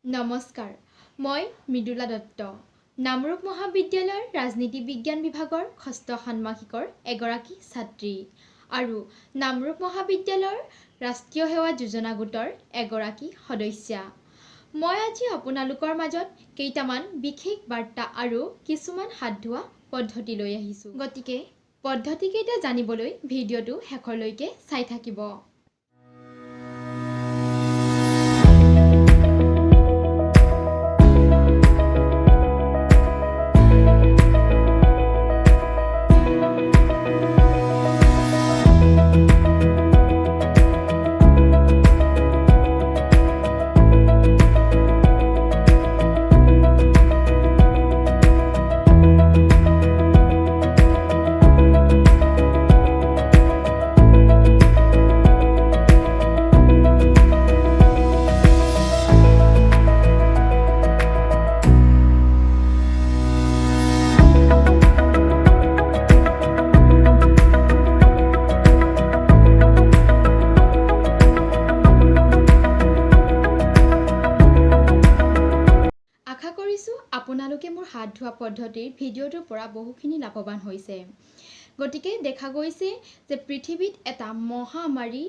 নমস্কাৰ, মই মৃদুলা দত্ত, নামৰূপ মহাবিদ্যালয়ৰ ৰাজনীতি বিজ্ঞান বিভাগৰ ষষ্ঠ ষান্মাসিকৰ এগৰাকী ছাত্ৰী আৰু নামৰূপ মহাবিদ্যালয়ৰ ৰাষ্ট্ৰীয় সেৱা যোজনা গোটৰ এগৰাকী সদস্যা। মই আজি আপোনালোকৰ মাজত কেইটামান বিশেষ বাৰ্তা আৰু কিছুমান হাত ধোৱা পদ্ধতি লৈ আহিছোঁ। গতিকে পদ্ধতিকেইটা জানিবলৈ ভিডিঅ'টো শেষলৈকে চাই থাকিব। আশা কৰিছোঁ আপোনালোকে মোৰ হাত ধোৱা পদ্ধতিৰ ভিডিঅ'টোৰ পৰা বহুখিনি লাভৱান হৈছে। গতিকে দেখা গৈছে যে পৃথিৱীত এটা মহামাৰী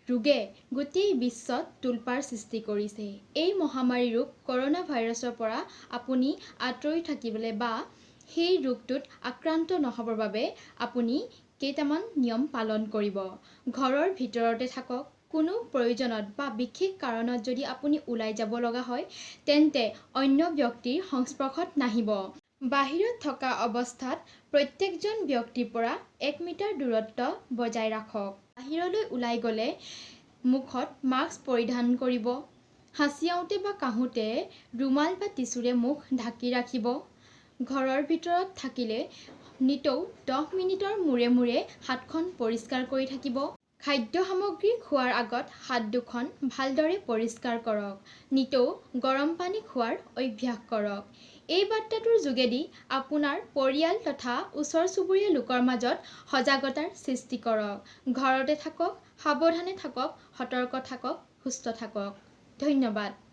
ৰোগে গোটেই বিশ্বত তোলপাৰ সৃষ্টি কৰিছে। এই মহামাৰী ৰোগ কৰোণা ভাইৰাছৰ পৰা আপুনি আঁতৰি থাকিবলৈ বা সেই ৰোগটোত আক্ৰান্ত নহ'বৰ বাবে আপুনি কেইটামান নিয়ম পালন কৰিব। ঘৰৰ ভিতৰতে থাকক। কোনো প্ৰয়োজনত বা বিশেষ কাৰণত যদি আপুনি ওলাই যাব লগা হয়, তেন্তে অন্য ব্যক্তিৰ সংস্পৰ্শত নাহিব। বাহিৰত থকা অৱস্থাত প্ৰত্যেকজন ব্যক্তিৰ পৰা 1 মিটাৰ দূৰত্ব বজাই ৰাখক। বাহিৰলৈ ওলাই গ'লে মুখত মাস্ক পৰিধান কৰিব। হাঁচিয়াওঁতে বা কাহোঁতে ৰুমাল বা টিচুৰে মুখ ঢাকি ৰাখিব। ঘৰৰ ভিতৰত থাকিলে নিতৌ 10 মিনিটৰ মূৰে মূৰে হাতখন পৰিষ্কাৰ কৰি থাকিব। খাদ্য সামগ্ৰী খোৱাৰ আগত হাত দুখন ভালদৰে পৰিষ্কাৰ কৰক। নিতৌ গৰম পানী খোৱাৰ অভ্যাস কৰক। এই বাৰ্তাটোৰ যোগেদি আপোনাৰ পৰিয়াল তথা ওচৰ চুবুৰীয়া লোকৰ মাজত সজাগতাৰ সৃষ্টি কৰক। ঘৰতে থাকক, সাৱধানে থাকক, সতৰ্ক থাকক, সুস্থ থাকক। ধন্যবাদ।